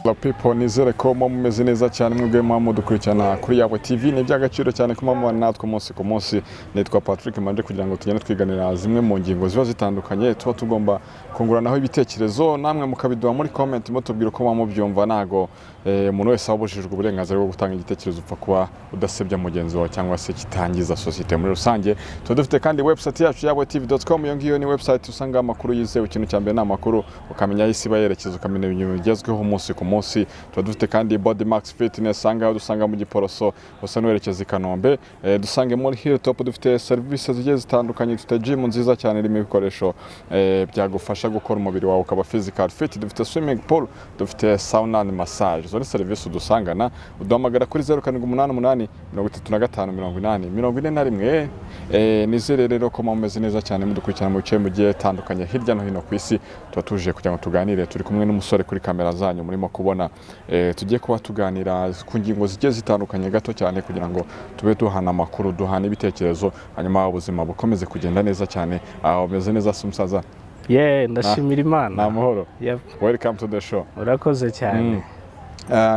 Hello people, nizere ko muba mumeze neza cyane, mwebwe muba mudukurikirana kuri Yawe TV. Ni iby'agaciro cyane ko muba natwe umunsi ku munsi. Nitwa Patrick Manje, kugira ngo tugende twiganira zimwe mu ngingo ziba zitandukanye tuba tugomba kunguranaho ibitekerezo, namwe mukabiduha muri comment, mutubwira uko muba mubyumva. Ntago umuntu wese aba abujijwe uburenganzira bwo gutanga igitekerezo, upfa kuba udasebya mugenzi wawe cyangwa se kitangiza sosiyete muri rusange. Tuba dufite kandi website yacu, yawetv.com. Iyo ngiyo ni website usanga amakuru yizewe. Ikintu cya mbere ni amakuru, ukamenya aho isi iba yerekeza, ukamenya ibintu bigezweho umunsi ku munsi. Tuba dufite kandi Body Max Fitness, ahangaha dusanga mu Giporoso, usa n'uwerekeza i Kanombe. Dusange muri Hilltop, dufite serivisi zigiye zitandukanye. Dufite gym nziza cyane irimo ibikoresho byagufasha gukora umubiri wawe ukaba physical fit. Dufite swimming pool, dufite sauna and massage. Izo ni serivisi udusangana. Uduhamagara kuri 0788 35 80 41. Nizere rero ko mumeze neza cyane, mudukurikirana mu bice mugiye bitandukanye hirya no hino ku isi. Tuba tuje kugira ngo tuganire. Turi kumwe n'umusore kuri kamera zanyu murimo kubona. Tugiye kuba tuganira ku ngingo zigiye zitandukanye gato cyane, kugira ngo tube duhana amakuru, duhana ibitekerezo, hanyuma ubuzima bukomeze kugenda neza cyane. Aho umeze neza se, umusaza? Yeah, ndashimira Ni Imana. amahoro? Yep. Welcome to the show. Urakoze cyane.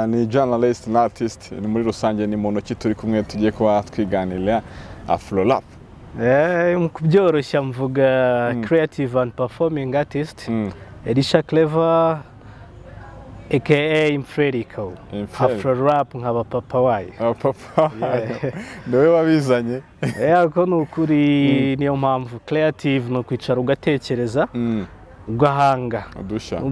Ni journalist na artist, ni muri rusange ni muntu ki turi kumwe tugiye kuba twiganirira? Afro Rap. Mu kubyoroshya mvuga creative and performing artist Elisha Clever aka Imfredico. Imfredico. Afro Rap nkaba papa wayo. Oh, papa niwe wabizanye. Ko ni ukuri, niyo mpamvu creative ni ukwicara ugatekereza, ugahanga udushya.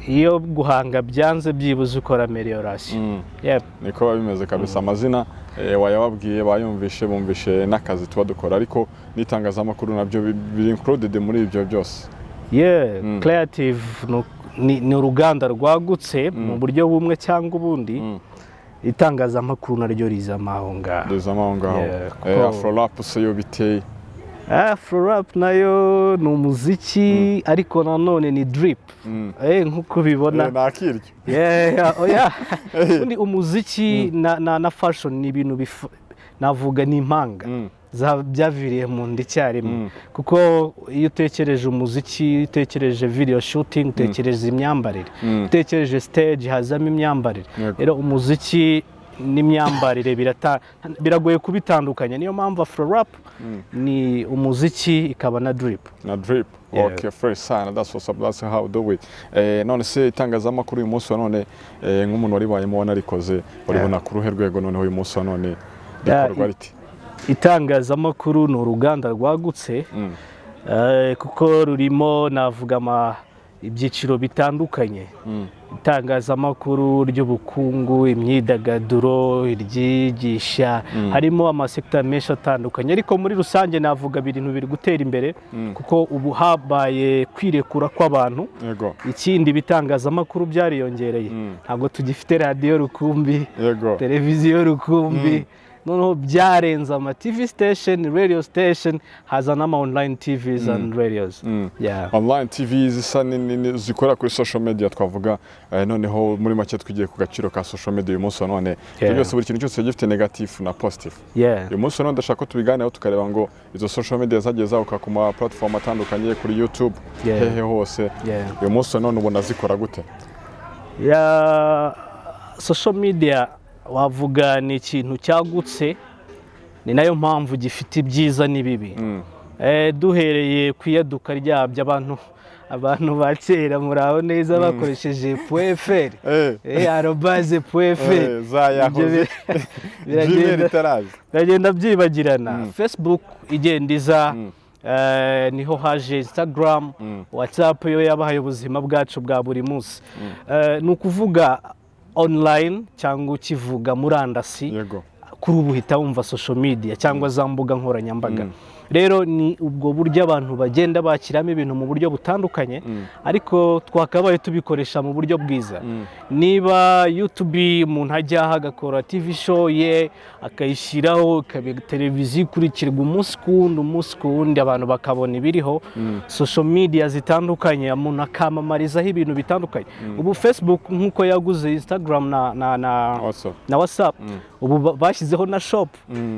Iyo guhanga byanze, byibuze ukora amélioration. Yep. Niko biba bimeze kabisa. Amazina wayababwiye, bayumvishe, bumvishe n'akazi tuba dukora, ariko n'itangazamakuru nabyo biri included muri ibyo byose. Yeah, creative ni uruganda rwagutse mu buryo bumwe cyangwa ubundi. Itangazamakuru naryo rizamo aho ngaho. Rizamo aho ngaho. Yeah, Afro Rap se yo biteye? Afro Rap nayo ni umuziki, ariko nanone ni drip. Nk'uko ubibona. Nakiryo. Yeah, oya. Ubundi umuziki na fashion ni ibintu navuga ni impanga byaviriye mu nda icyarimwe, kuko iyo utekereje umuziki, iyo utekereje video shooting, utekereza imyambarire, utekereje stage, hazamo imyambarire. Rero umuziki n'imyambarire biragoye kubitandukanya. Niyo mpamvu Afro Rap ni umuziki ikaba na drip. Na drip. Yeah. Okay, fresh sana, that's what's up, that's how we do it. None se itangazamakuru uyu munsi wa none, nk'umuntu waribayemo, wanarikoze, uribona ku ruhe rwego noneho uyu munsi wa none rikorwa riti? Itangazamakuru ni uruganda rwagutse, kuko rurimo navuga ibyiciro bitandukanye: itangazamakuru ry'ubukungu, imyidagaduro, iryigisha, harimo amasekita menshi atandukanye. Ariko muri rusange navuga ibintu biri gutera imbere, kuko ubu habaye kwirekura kw'abantu. Ikindi, ibitangazamakuru byariyongereye. Ntabwo tugifite radiyo rukumbi, televiziyo rukumbi. Noneho byarenze ama TV station, radio station, haza n'ama online TVs and radios. Yeah. Online TV zisa zikorera kuri social media twavuga. Noneho muri make twigiye ku gaciro ka social media uyu munsi wa none. Ibyo byose, buri kintu cyose gifite negative na positive. Uyu munsi wa none ndashaka ko tubiganiraho, tukareba ngo izo social media zagiye zaguka ku ma platform atandukanye, kuri YouTube, hehe hose, uyu munsi wa none ubona zikora gute? Ya, social media wavuga ni ikintu cyagutse, ni nayo mpamvu gifite ibyiza n'ibibi. Duhereye ku iyaduka ryabyo, abantu ba kera, muraho neza, bakoresheje .fr, @.fr. Za Yahoo. Ibyo Gmail biragenda itaraza. biragenda byibagirana. Facebook igenda iza, niho haje Instagram, WhatsApp yo yabahaye ubuzima bwacu bwa buri munsi. Ni ukuvuga online cyangwa ukivuga murandasi, kuri ubu uhita wumva social media cyangwa za mbuga nkoranyambaga. Rero ni ubwo buryo abantu bagenda bakiramo ibintu mu buryo butandukanye, ariko twakabaye tubikoresha mu buryo bwiza. Niba YouTube umuntu ajyaho agakora TV show ye, akayishyiraho, ikaba televiziyo ikurikirwa umunsi ku wundi, umunsi ku wundi, abantu bakabona ibiriho. Social media zitandukanye, umuntu akamamarizaho ibintu bitandukanye. Ubu Facebook nk'uko yaguze Instagram na WhatsApp. na WhatsApp, ubu bashyizeho na shop,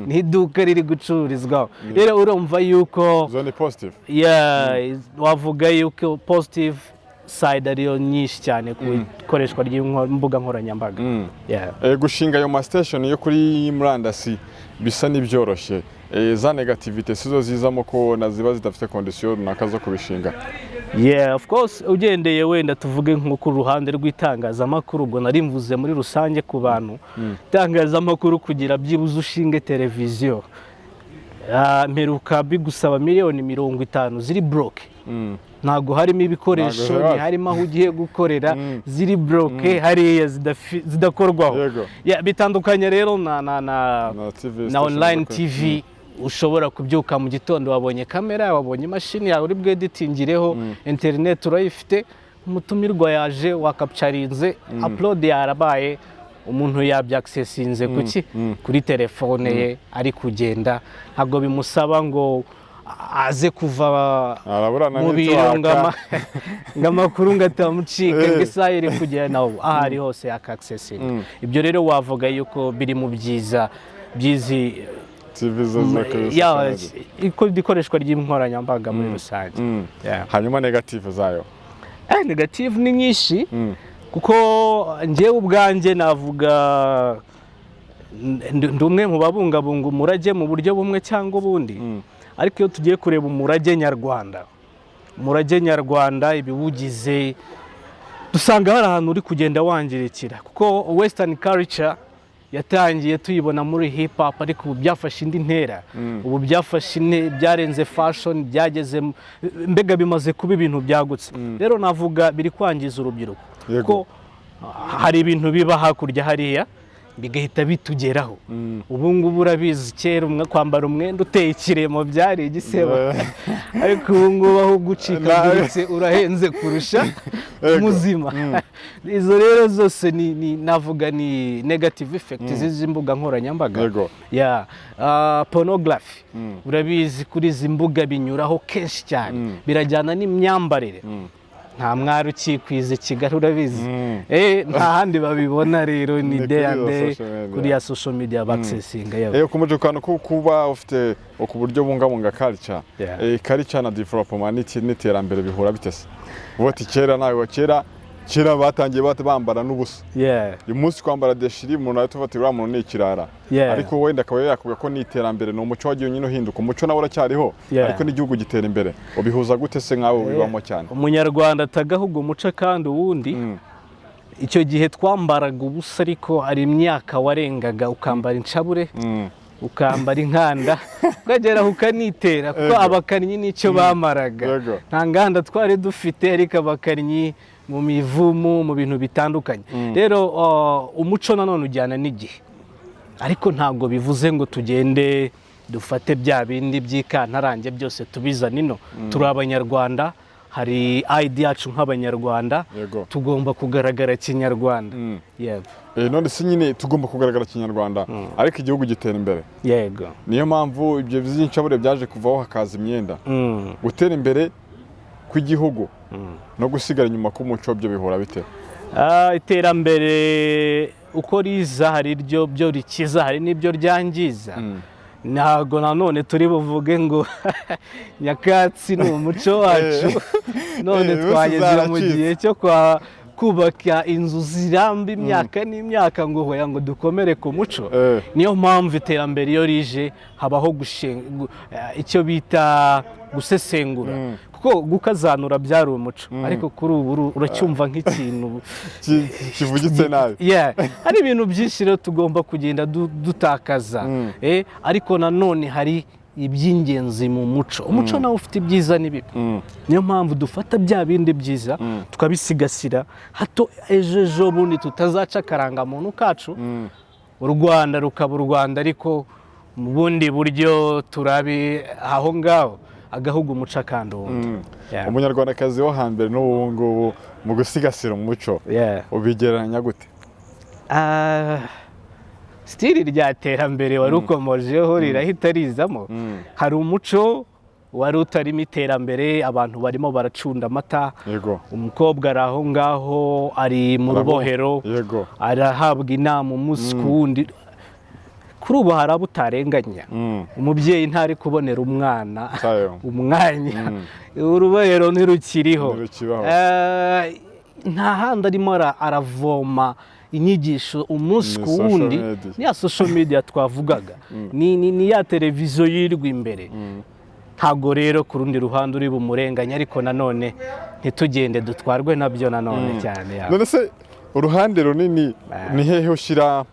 ni iduka riri gucururizwaho. Rero urumva yuko Zo ni positive. Yeah, wavuga yuko positive. side ariyo nyinshi cyane ku ikoreshwa ry'imbuga nkoranyambaga. Yeah. Gushinga ayo ma station yo kuri murandasi bisa n'ibyoroshye. Za négativité sizo zizamo, ko na ziba zidafite condition runaka zo kubishinga? Yeah, of course, ugendeye wenda tuvuge nko ku ruhande rw'itangazamakuru, ubwo nari mvuze muri rusange ku bantu. Itangazamakuru, kugira byibuze ushinge televiziyo, mperuka bigusaba miliyoni 50 ziri bloqué. Ntabwo harimo ibikoresho, Ntabwo ntiharimo aho ugiye gukorera, ziri bloqué hariya zidakorwaho. Yeah, bitandukanye rero na Na TV na station online zo kuri- TV. Ushobora kubyuka mu gitondo, wabonye kamera, wabonye imashini yawe uri bweditingireho, interineti urayifite, umutumirwa yaje, wakapcarinze, upload yarabaye, umuntu yabyakisesinze kuki kuri telefone ye ari kugenda. Ntabwo bimusaba ngo aze kuva Araburana mu biro ngo n'itwaka. Ngo amakuru ngo atamucika, ngo isaha iri kugera, nawe aho ari hose yakakisesinga. Ibyo rero wavuga yuko biri mu byiza by'izi TV zo zo kuri ya social media. Ikoreshwa ry'inkoranyambaga muri rusange. Yeah. Hanyuma negative zayo? Negative ni nyinshi, kuko njyewe ubwanjye navuga ndi umwe mu babungabunga umurage mu buryo bumwe cyangwa ubundi. Ariko iyo tugiye kureba umurage nyarwanda, umurage nyarwanda ibiwugize, dusanga hari ahantu uri kugenda wangirikira, kuko western culture yatangiye tuyibona muri hip hop, ariko ubu byafashe indi ntera. Ubu byafashe byarenze fashion, byageze mbega bimaze kuba ibintu byagutse. Rero navuga biri kwangiza urubyiruko, kuko hari ibintu biba hakurya hariya bigahita bitugeraho. Ubu ngubu urabizi, kera umwe kwambara umwenda uteye ikiremo byari igisebo, ariko ubu ngubu aho gucikaguritse urahenze kurusha muzima. Izo rero zose ni navuga ni negative effect z'izi mbuga nkoranyambaga. Ya pornography, urabizi kuri izi mbuga binyuraho kenshi cyane, birajyana n'imyambarire. Nta mwari ukikwiza i Kigali, urabizi. Nta handi babibona rero, ni Ni day kuri and izo day social media. Kuri ya social media bakisesinga yabo. Ukomeje ku kantu ko kuba ufite ku buryo bungabunga culture. Culture na development n'iterambere bihura bite se? Ubu ati kera ntabwo, kera batangiye bambara n'ubusa. Uyu munsi kwambara déchiré, umuntu ahita uvuga ati uriya muntu ni ikirara. Ariko wenda akaba yakubwira ko ni iterambere, ni umuco wagiye nyine uhinduka, umuco nawe uracyariho, ariko n'igihugu gitera imbere. Ubihuza gute se nkawe ubibamo cyane? Umunyarwanda atagahuga umuco kandi uwundi. Icyo gihe twambaraga ubusa, ariko hari imyaka warengaga ukambara inshabure, ukambara inkanda, ukageraho ukanitera, kuko abakannyi nicyo bamaraga. Nta nganda twari dufite, ariko abakannyi mu mivumu, mu bintu bitandukanye. Rero umuco nanone ujyana n'igihe, ariko ntabwo bivuze ngo tugende dufate bya bindi by'ikantarange byose tubizane ino. Turi Abanyarwanda, hari ID yacu nk'Abanyarwanda, tugomba kugaragara kinyarwanda. Yego. None se nyine tugomba kugaragara kinyarwanda, ariko igihugu gitera imbere. Niyo mpamvu ibyo by'inshabure byaje kuvaho, hakaza imyenda. Gutera imbere kw'igihugu no gusigara inyuma k'umuco byo bihura bite? Iterambere uko riza, hari iryo byo rikiza, hari n'ibyo ryangiza. Ntabwo nanone turi buvuge ngo nyakatsi ni umuco wacu, none Bose twageze mu zaracitse. gihe cyo kwa kubaka inzu ziramba imyaka n'imyaka, ngo hoya, ngo dukomere ku muco. Niyo mpamvu iterambere iyo rije habaho icyo bita gusesengura, kuko gukazanura byari umuco, ariko kuri ubu uracyumva nk'ikintu Kivugitse nabi. Yeah. Hari ibintu byinshi rero tugomba kugenda dutakaza. Ariko nanone hari iby'ingenzi mu muco. Umuco nawe ufite ibyiza n'ibibi. Niyo mpamvu dufata bya bindi byiza tukabisigasira, hato ejo ejo bundi tutazaca akarangamuntu kacu, u Rwanda rukaba u Rwanda, ariko mu bundi buryo turabi aho ngaho, agahugu umuco akandi uwundi. Yeah. Umunyarwandakazi wo hambere n'ubu ngubu mu gusigasira umuco, ubigereranya gute? Style rya terambere wari ukomojeho rirahita rizamo. Hari umuco wari utarimo iterambere, abantu barimo baracunda amata, umukobwa ari aho ngaho, ari mu rubohero, arahabwa inama umunsi ku wundi. Kuri ubu hari abo utarenganya. Umubyeyi ntari kubonera umwana Tayo. umwanya, urubohero ntirukiriho. Ntirukibaho. Nta handi arimo aravoma inyigisho umunsi Ni ku social wundi. media. Ni ya social media twavugaga, ni ya televiziyo yirirwa imbere. Ntabwo rero ku rundi ruhande uri bumurenganye, ariko nanone ntitugende dutwarwe nabyo nanone cyane ya. None se uruhande runini ni hehe ushyira,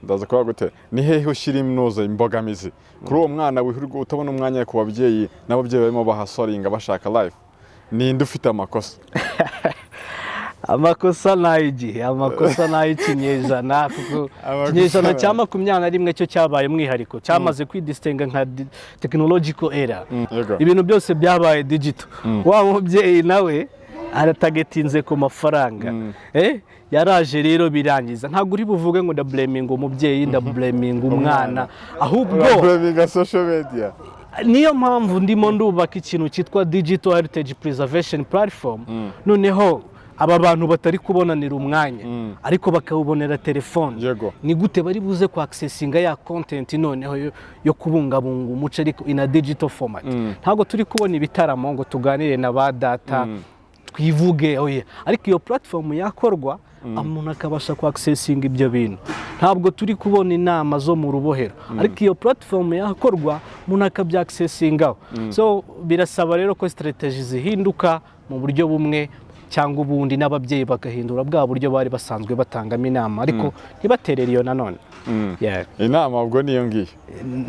ndaza kuvuga gute, ni hehe ushyira imnoza imbogamizi kuri uwo mwana wirirwa utabona umwanya ku babyeyi, n'ababyeyi barimo bahasoringa bashaka life? Ninde ufite amakosa? Amakosa ni ay'igihe, amakosa ni ay'ikinyejana, kuko Amakosa ikinyejana cya 21 cyo cyabaye umwihariko, cyamaze kwidistinga nka technological era. Ibintu byose byabaye digital. Wa mubyeyi nawe aratagetinze ku mafaranga. Yaraje rero birangiza. Ntabwo uri buvuge ngo ndablaminga umubyeyi, ndablaminga umwana, ahubwo Urabraminga social media. Niyo mpamvu ndimo ndubaka ikintu cyitwa digital heritage preservation platform. Noneho aba bantu batari kubonanira umwanya, ariko bakawubonera telefone, ni gute bari buze ku accessinga ya content noneho yo kubungabunga umuco, ariko in a digital format? Ntabwo turi kubona ibitaramo ngo tuganire na ba data, twivuge, oya. Ariko iyo platform yakorwa, umuntu akabasha ku accessinga ibyo bintu. Ntabwo turi kubona inama zo mu rubohero, ariko iyo platform yakorwa, umuntu akabyaccessingaho. So birasaba rero ko strategy zihinduka mu buryo bumwe cyangwa ubundi, n'ababyeyi bagahindura bwa buryo bari basanzwe batangamo inama, ariko ntibaterere iyo nanone. Yeah. Inama ubwo niyo ngiyo.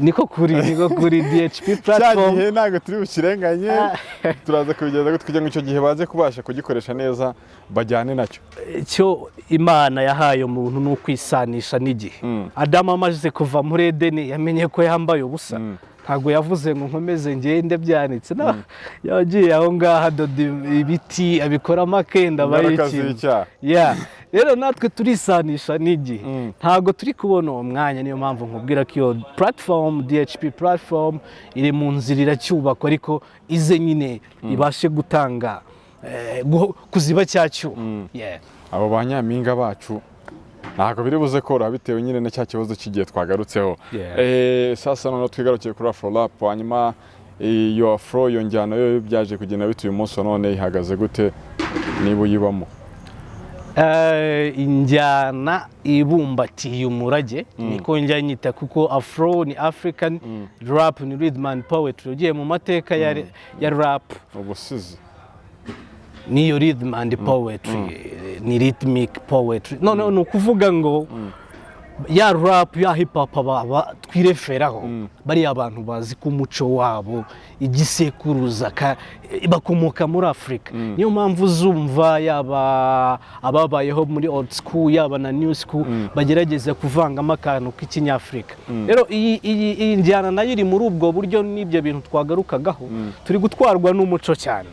Niko kuri DHP Cya platform. gihe ntabwo turi bukirenganye, turaza kubigeza gute kugira ngo icyo gihe baze kubasha kugikoresha neza, bajyane nacyo? Icyo Imana yahaye umuntu ni ukwisanisha n'igihe. Adamu amaze kuva muri Edeni yamenye ko yambaye ubusa. Ntabwo yavuze ngo nkomeze ngende byanitse. No, yagiye aho ngaho adoda ibiti, abikoramo akenda. Ingaruka Abayikinga. z'icyaha. Yeah. Rero natwe turisanisha n'igihe. Ntabwo turi kubona uwo mwanya. Niyo mpamvu nkubwira ko iyo platform, DHP platform, iri mu nzira iracyubakwa, ariko ize nyine ibashe gutanga kuziba cya cyuho. Yeah. Abo ba nyampinga bacu ntabwo biri buze koroha, bitewe nyine na cya kibazo cy'igihe twagarutseho. Sasa noneho twigarukiye kuri afro rap. Hanyuma iyo afro, iyo njyana yo byaje kugenda bite? Uyu munsi wa none ihagaze gute niba uyibamo? Injyana ibumbatiye umurage, niko njya nyita, kuko afro ni African rap, ni rhythm and poetry. Ugiye mu mateka ya rap, ubusizi. Niyo rhythm and poetry, ni rhythmic poetry. Noneho ni ukuvuga ngo ya rap, ya hip hop baba twireferaho, bariya abantu bazi ko umuco wabo, igisekuruza bakomoka muri Afurika. Niyo mpamvu uzumva yaba ababayeho muri old school, yaba na new school, bagerageza kuvangamo akantu k'ikinyafurika. Rero iyi njyana nayo iri muri ubwo buryo, n'ibyo bintu twagarukagaho. Turi gutwarwa n'umuco cyane,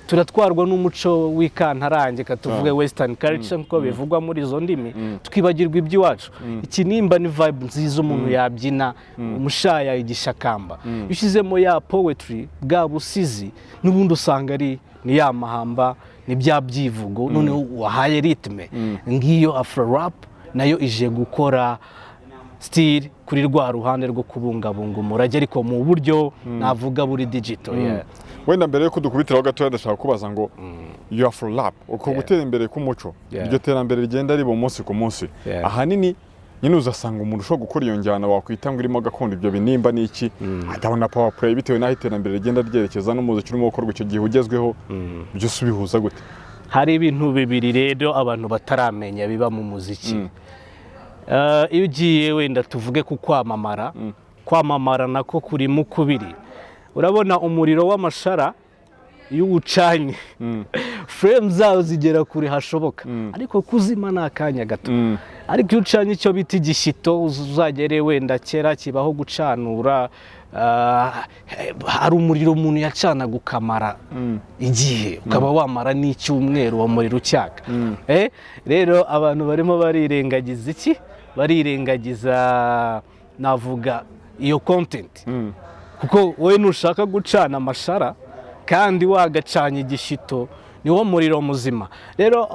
turatwarwa n'umuco w'ikantarange, tuvuge western culture nk'uko bivugwa muri izo ndimi, twibagirwa iby'iwacu. Ikinimba ni vibe nziza umuntu yabyina, umushaya, igishakamba. Iyo ushyizemo ya poetry, bwa busizi, n'ubundi usanga ari ni ya mahamba, ni bya byivugo, noneho wahaye rythme. Ngiyo afro rap, nayo ije gukora still kuri rwa ruhande rwo kubungabunga umurage, ariko mu buryo navuga buri digital, yeah. Wenda mbere yuko dukubitiraho gatoya, ndashaka kubaza ngo iyo afro rap, uko gutera imbere k'umuco, iryo terambere rigenda riba umunsi ku munsi, ahanini nyine uzasanga umuntu ushobora gukora iyo njyana wakwita ngo irimo gakondo, ibyo binimba n'iki, atabona power play, bitewe n'aho iterambere rigenda ryerekeza n'umuziki urimo gukorwa icyo gihe ugezweho. Byose ubihuza gute? Hari ibintu bibiri rero abantu bataramenya biba mu muziki. Iyo ugiye wenda tuvuge ku kwamamara, kwamamara nako kurimo ukubiri. Urabona umuriro w'amashara, iyo uwucanye flame zawo zigera kure hashoboka, ariko kuzima ni akanya gato. Ariko iyo ucanye icyo bita igishyito, uzagere wenda kera kibaho gucanura, hari umuriro umuntu yacanaga ukamara igihe, ukaba wamara n'icyumweru uwo muriro ucyaka. Rero abantu barimo barirengagiza iki? Barirengagiza navuga iyo content, kuko wowe nushaka gucana amashara kandi wagacanye igishyito, niwo muriro muzima. Rero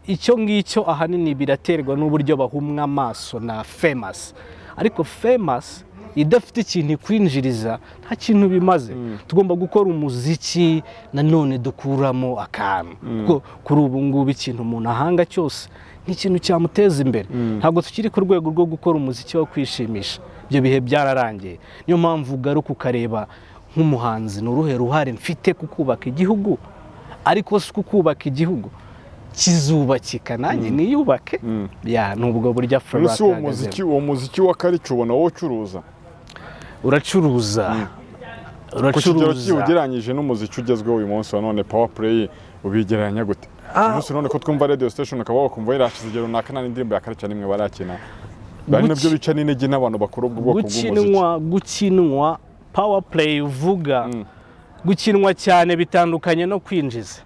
icyo ngicyo ahanini biraterwa n'uburyo bahumwa amaso na famous. Ariko famous idafite ikintu ikwinjiriza, nta kintu bimaze. Tugomba gukora umuziki nanone dukuramo akantu, kuko kuri ubu ngubu ikintu umuntu ahanga cyose ni ikintu cyamuteza imbere. Ntabwo tukiri ku rwego rwo gukora umuziki wo kwishimisha, ibyo bihe byararangiye. Niyo mpamvu ugaruka ukareba nk'umuhanzi, ni uruhe ruhare mfite ku kubaka igihugu? Ariko si kubaka igihugu kizubakika nanjye niyubake. Ya, ni ubwo buryo Afro None se uwo Rap muziki, uwo muziki wa culture, ubona wowe ucuruza? Uracuruza. Ku kigero Uracuruza. Ugereranyije n'umuziki ugezweho uyu munsi wa none, power play, ubigereranya gute? Uyu munsi none ko twumva radio station, ukaba wakumva irashize igihe runaka nta n'indirimbo ya culture n'imwe barakina, ari nabyo bica n'intege n'abantu bakora ubwo bwoko bw'umuziki. Gukinwa power play uvuga, gukinwa cyane bitandukanye no kwinjiza.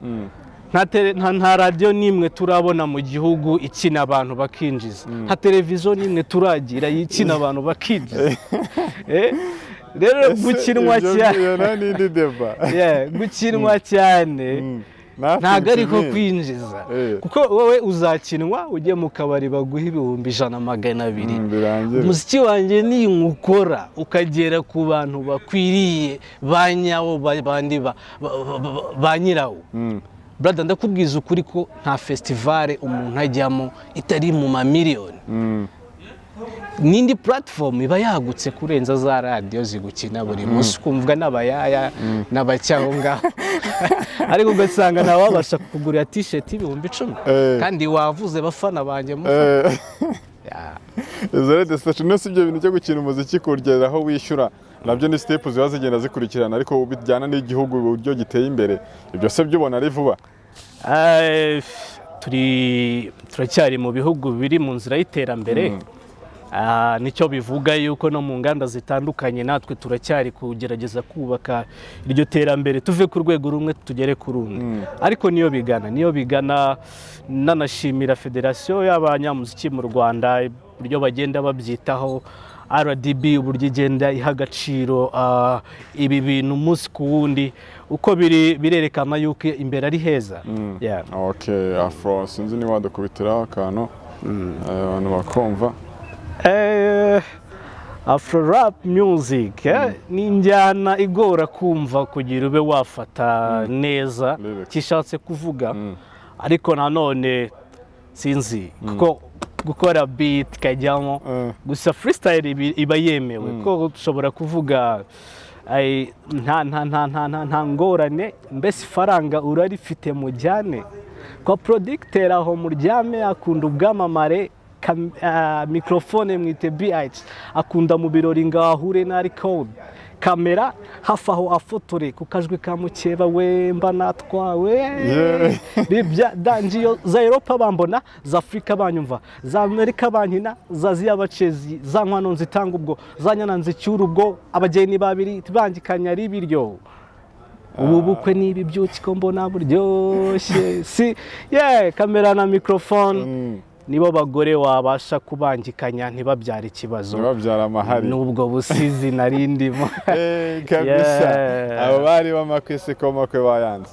Nta radiyo n'imwe turabona mu gihugu ikina abantu bakinjiza, nta televiziyo n'imwe turagira yikina abantu bakinjiza. Rero gukinwa cyane Iyo nayo ni indi débat. Yeah, gukinwa cyane ntabwo ariko kwinjiza, kuko wowe uzakinwa ujye mu kabari baguha 100,000, 200. Birangire. Umuziki wanjye niwukora ukagera ku bantu bakwiriye, ba nyawo, bandi ba nyirawo, brother, ndakubwiza ukuri ko nta festival umuntu ajyamo itari mu mamiliyoni. N'indi platform iba yagutse kurenza za radiyo zigukina buri munsi, ukumvwa n'abayaya n'abacyaho ngaho, ariko ugasanga nawe wabasha kukugurira t-shirt y'10,000 kandi wavuze bafana banjye mu Izo radio station no si ibyo bintu byo gukina umuziki kugera aho wishyura, nabyo ni step ziba zigenda zikurikirana, ariko bijyana n'igihugu uburyo giteye imbere. Ibyo se byubona ari vuba? Turi turacyari mu bihugu biri mu nzira y'iterambere. Nicyo bivuga yuko no mu nganda zitandukanye natwe turacyari kugerageza kubaka iryo terambere, tuve ku rwego rumwe tugere ku rundi. Ariko niyo bigana. Nanashimira federasiyo y'abanyamuziki mu Rwanda uburyo bagenda babyitaho, RDB uburyo igenda iha agaciro ibi bintu umunsi ku wundi uko biri, birerekana yuko imbere ari heza. Yeah. Okay, Afro, sinzi niba wadukubitiraho akantu, abantu bakumva. Afro rap music ni injyana igora kumva kugira ube wafata neza Lyrics. kishatse kuvuga, ariko nanone sinzi kuko gukora beat ikajyamo gusa freestyle iba yemewe, kuko ushobora kuvuga ay, nta nta nta nta nta nta ngorane, mbese ifaranga urarifite mujyane kwa producteur aho muryame, akunda ubwamamare, microphone mwite BH, akunda mu birori ngo ahure na record kamera hafi aho afotore ku kajwi ka mukeba we mba natwawe. Bibya dangiyo za Europa bambona, za Afurika banyumva, za Amerika bankina, za Aziya bacezi, za nkwano nzitanga ubwo, za nyana nzicyura ubwo, abageni babiri bangikanya ari ibiryo, ubu bukwe niba ibyuki ko mbona buryoshye si ye kamera na microphone nibo bagore wabasha kubangikanya ntibabyare ikibazo. Ntibabyara amahari. N'ubwo busizi nari ndimo. Kabisa. Yeah. Abo bari b'amakwe se ko amakwe bayanze?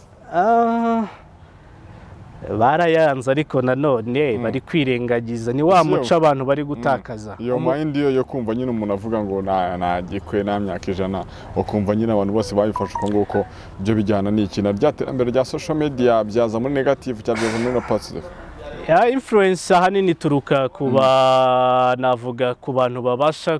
Barayanze, ariko nanone bari kwirengagiza ni wa Ese muco abantu bari gutakaza. Iyo mind yo kumva nyine umuntu avuga ngo nta gikwe, nta myaka 100, ukumva nyine abantu bose babifashe uko nguko, ibyo bijyana n'iki? Na rya terambere rya social media, byaza muri negative cyangwa byaza muri no positive? Ya influence ahanini ituruka ku ba, navuga ku bantu babasha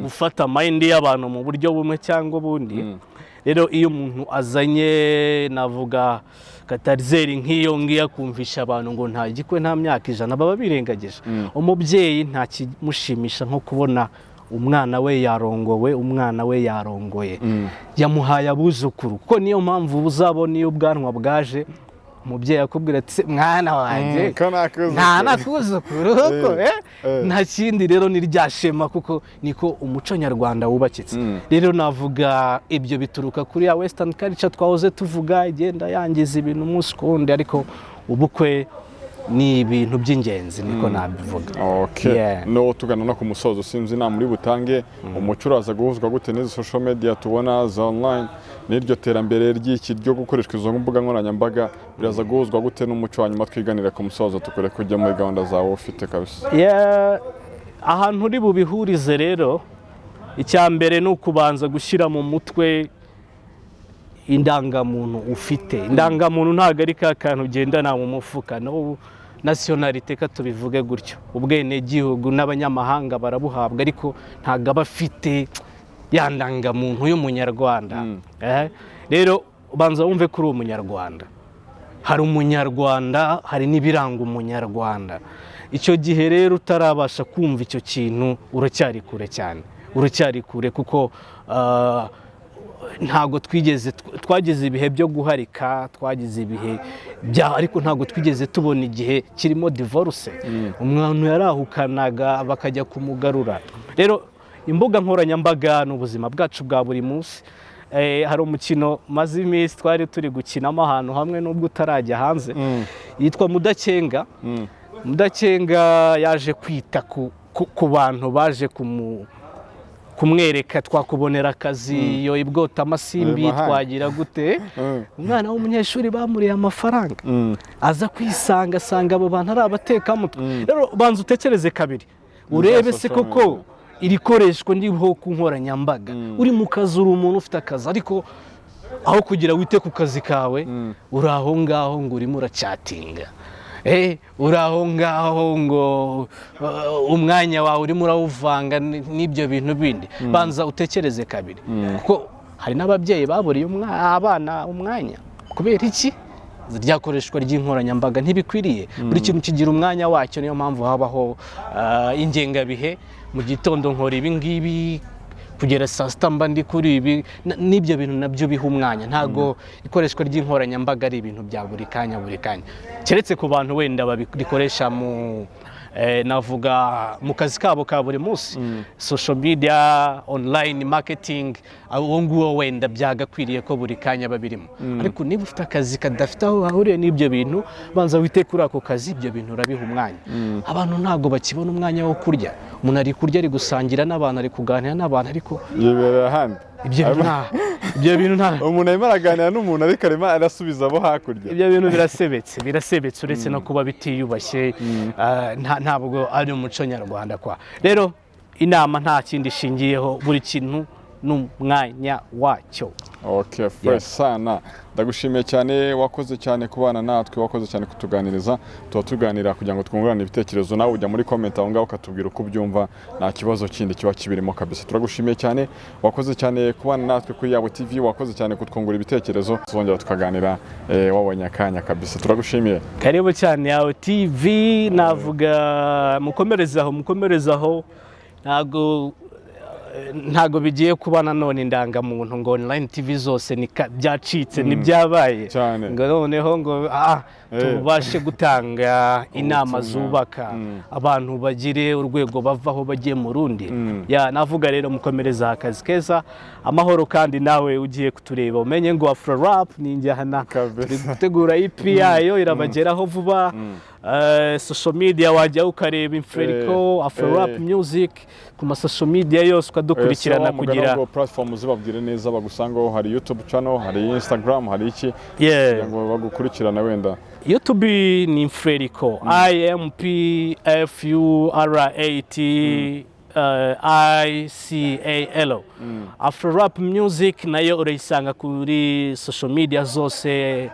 gufata mind y'abantu mu buryo bumwe cyangwa ubundi. Rero iyo umuntu azanye, navuga, catalyseur nk'iyo ngiyo, akumvisha abantu ngo nta gikwe, nta myaka 100, baba birengagije umubyeyi. Nta kimushimisha nko kubona umwana we yarongowe, umwana we yarongoye, yamuhaye abuzukuru, kuko niyo mpamvu uzabona iyo ubwanwa bwaje umubyeyi akubwira ati: "Se, mwana wanjye, ko nta kuzukuru." Nta nakuzukuru koko." Nta kindi rero, ni rya shema, kuko niko umuco nyarwanda wubakitse. Rero navuga ibyo bituruka kuri ya western culture twahoze tuvuga, igenda yangiza ibintu umunsi ku wundi, ariko ubukwe ni ibintu by'ingenzi, niko nabivuga. Okay. Yeah. No tugana no ku musozo, sinzi inama uri butange. Umuco uraza guhuzwa gute n'izi social media tubona za online n'iryo terambere ry'iki ryo gukoreshwa izo mbuga nkoranyambaga? Biraza guhuzwa gute n'umuco? Hanyuma twiganira ku musozo, tukure kujya muri gahunda zawe ufite kabisa. Yeah, Ahantu uri bubihurize rero, icya mbere ni ukubanza gushyira mu mutwe indangamuntu ufite. Indangamuntu ntabwo ari ka kantu ugendana mu mufuka. No nationalité, ka tubivuge gutyo, ubwenegihugu n'abanyamahanga barabuhabwa, ariko ntabwo aba afite ya ndangamuntu y'umunyarwanda. Rero banza wumve ko uri umunyarwanda. Hari umunyarwanda, hari n'ibiranga umunyarwanda. Icyo gihe rero utarabasha kumva icyo kintu, uracyari kure cyane, uracyari kure, kuko ntabwo twigeze twagize ibihe byo guharika, twagize ibihe bya, ariko ntabwo twigeze tubona igihe kirimo divorce. Umuntu yarahukanaga bakajya kumugarura. Rero imbuga nkoranyambaga ni ubuzima bwacu bwa buri munsi. Hari umukino maze iminsi twari turi gukinamo ahantu hamwe, nubwo utarajya hanze, yitwa Mudakenga. Mudakenga yaje kwita ku bantu baje kumwereka twakubonera akazi iyo ibwota amasimbi, Mahanga. twagira gute. Umwana w'umunyeshuri bamuriye amafaranga, aza kwisanga asanga abo bantu ari abatekamutwe. Rero banza utekereze kabiri, urebe se social koko media. iri koreshwa ndiho ku nkoranyambaga. Uri mu kazi, uri umuntu ufite akazi, ariko aho kugira wite ku kazi kawe, uri aho ngaho ngo urimo uracyatinga. Uri aho ngaho ngo umwanya wawe urimo urawuvanga n'ibyo bintu bindi. Banza utekereze kabiri, kuko hari n'ababyeyi baburiye abana umwanya. Kubera iki? Ryakoreshwa ry'inkoranyambaga ntibikwiriye. Buri kintu kigira umwanya wacyo, niyo mpamvu habaho ingengabihe. Mu gitondo nkora ibi ngibi, kugera saa sita mba ndi kuri ibi, n'ibyo bintu nabyo biha umwanya. Ntabwo ikoreshwa ry'inkoranyambaga ari ibintu bya buri kanya buri kanya, keretse ku bantu wenda babikoresha mu navuga mu kazi kabo ka buri munsi, social media, online marketing. Uwo nguwo wenda byagakwiriye ko buri kanya babirimo. Ariko niba ufite akazi kadafite aho hahuriye n'ibyo bintu, banza wite kuri ako kazi, ibyo bintu urabiha umwanya. Abantu ntabwo bakibona umwanya wo kurya. Umuntu ari kurya, ari gusangira n'abantu, ari kuganira n'abantu, ariko yibereye ahandi. Ibyo bintu nta Umuntu arimo araganira n'umuntu, ariko arimo arasubiza abo hakurya. Ibyo bintu birasebetse, birasebetse. Uretse no kuba bitiyubashye, ntabwo ari umuco nyarwanda kwa. Rero inama nta kindi ishingiyeho, buri kintu n'umwanya wacyo. Ok, fresh sana. Ndagushimiye cyane, wakoze cyane kubana natwe, wakoze cyane kutuganiriza. Tuba tuganira kugira ngo twungurane ibitekerezo, nawe ujya muri comment aho ngaho ukatubwira uko ubyumva, nta kibazo kindi kiba kibirimo kabisa. Turagushimiye cyane, wakoze cyane kubana natwe kuri Yabo TV, wakoze cyane kutwungura ibitekerezo. Tuzongera tukaganira wabonye akanya kabisa. Turagushimiye. Karibu cyane Yawe TV. Navuga mukomereze aho, mukomereze aho. Ntabwo bigiye kuba nanone indangamuntu ngo online TV zose ni byacitse, ntibyabaye Cyane. ngo noneho ngo tubashe gutanga inama Ubutumwa. zubaka abantu, bagire urwego bavaho bagiye mu rundi. Ya, navuga rero mukomereza akazi keza, amahoro. Kandi nawe ugiye kutureba umenye ngo Afro Rap ni injyana Kabisa. turi gutegura EP yayo, irabageraho vuba. Social media wajya ukareba Infrerico, Afro Rap Music ku ma social media yose, ukadukurikirana kugira ngo platform zibabwire neza bagusangaho. Hari YouTube channel, hari Instagram, hari iki, kugira ngo bagukurikirane wenda. YouTube ni Infrerico, I M P F U R A T I C A L. Afro Rap Music nayo urayisanga kuri social media zose,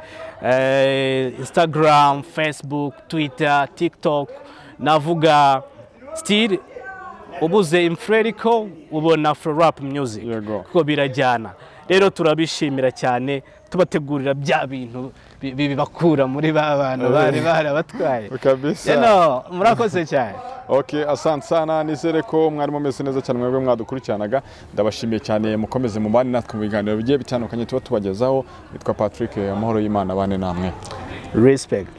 Instagram, Facebook, Twitter, TikTok. Navuga still ubuze Infrerico ubona Afro Rap Music, kuko birajyana. Rero turabishimira cyane, tubategurira bya bintu bibakura muri ba bantu bari barabatwaye. Kabisa. Murakoze cyane. Ok, asante sana. Nizere ko mwari mumeze neza cyane mwebwe mwadukurikiranaga. Ndabashimiye cyane, mukomeze mubane natwe mu biganiro bigiye bitandukanye tuba tubagezaho. Nitwa Patrick, amahoro y'Imana bane namwe. Respect.